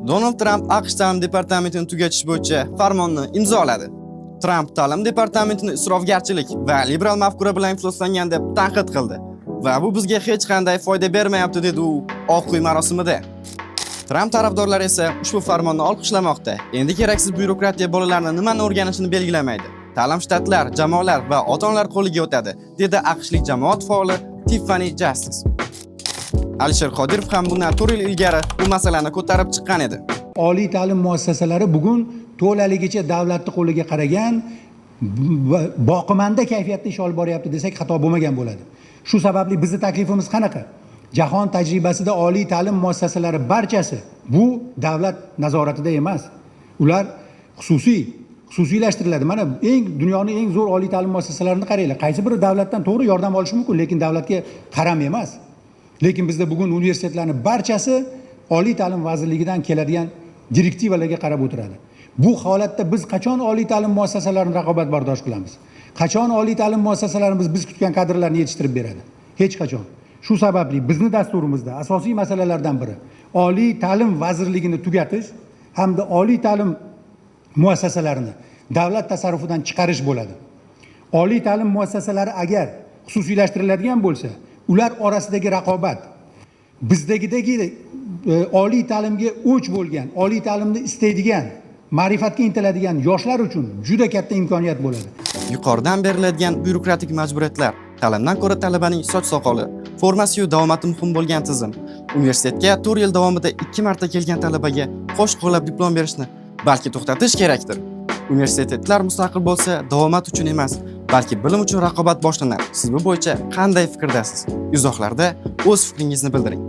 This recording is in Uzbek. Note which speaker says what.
Speaker 1: Donald Tramp AQSh ta'lim departamentini tugatish bo'yicha farmonni imzoladi. Tramp ta'lim departamentini isrofgarchilik va liberal mafkura bilan ifloslangan deb tanqid qildi. Va bu bizga hech qanday foyda bermayapti, dedi u Oq uy marosimida. Tramp tarafdorlari esa ushbu farmonni olqishlamoqda. Endi keraksiz byurokratiya bolalarni nimani o'rganishini belgilamaydi. Ta'lim shtatlar, jamoalar va ota-onalar qo'liga o'tadi, dedi AQShlik jamoat faoli Tiffany Justice. Alisher Qodirov ham bundan 4 yil ilgari bu masalani ko'tarib chiqqan edi.
Speaker 2: Oliy ta'lim muassasalari bugun to'laligicha davlatni qo'liga qaragan boqimanda kayfiyatda ish olib boryapti desak, xato bo'lmagan bo'ladi. Shu sababli bizni taklifimiz qanaqa? Jahon tajribasida oliy ta'lim muassasalari barchasi bu davlat nazoratida emas, ular xususiylashtiriladi. Mana eng dunyoni eng zo'r oliy ta'lim muassasalarini qaranglar, qaysi biri davlatdan to'g'ri yordam olishi mumkin, lekin davlatga qaram emas. Lekin bizda bugun universitetlarni barchasi Oliy ta'lim vazirligidan keladigan direktivalarga qarab o'tiradi. Bu holatda biz qachon oliy ta'lim muassasalarini raqobatbardosh qilamiz? Qachon oliy ta'lim muassasalarimiz biz kutgan kadrlarni yetishtirib beradi? Hech qachon. Shu sababli bizni dasturimizda asosiy masalalardan biri Oliy ta'lim vazirligini tugatish hamda oliy ta'lim muassasalarini davlat tasarrufidan chiqarish bo'ladi. Oliy ta'lim muassasalari agar xususiylashtiriladigan bo'lsa, ular orasidagi raqobat bizdagidagi oliy ta'limga o'ch bo'lgan, oliy ta'limni istaydigan, ma'rifatga intiladigan yoshlar uchun juda katta imkoniyat bo'ladi.
Speaker 1: Yuqoridan beriladigan byurokratik majburiyatlar, ta'limdan ko'ra talabaning soch soqoli, formasi-yu davomati muhim bo'lgan tizim, universitetga 4 yil davomida 2 marta kelgan talabaga qo'sh qo'llab diplom berishni balki to'xtatish kerakdir. Universitetlar mustaqil bo'lsa, davomat uchun emas, balki bilim uchun raqobat boshlanar. Siz bu bo'yicha qanday fikrdasiz? Izohlarda o'z fikringizni bildiring.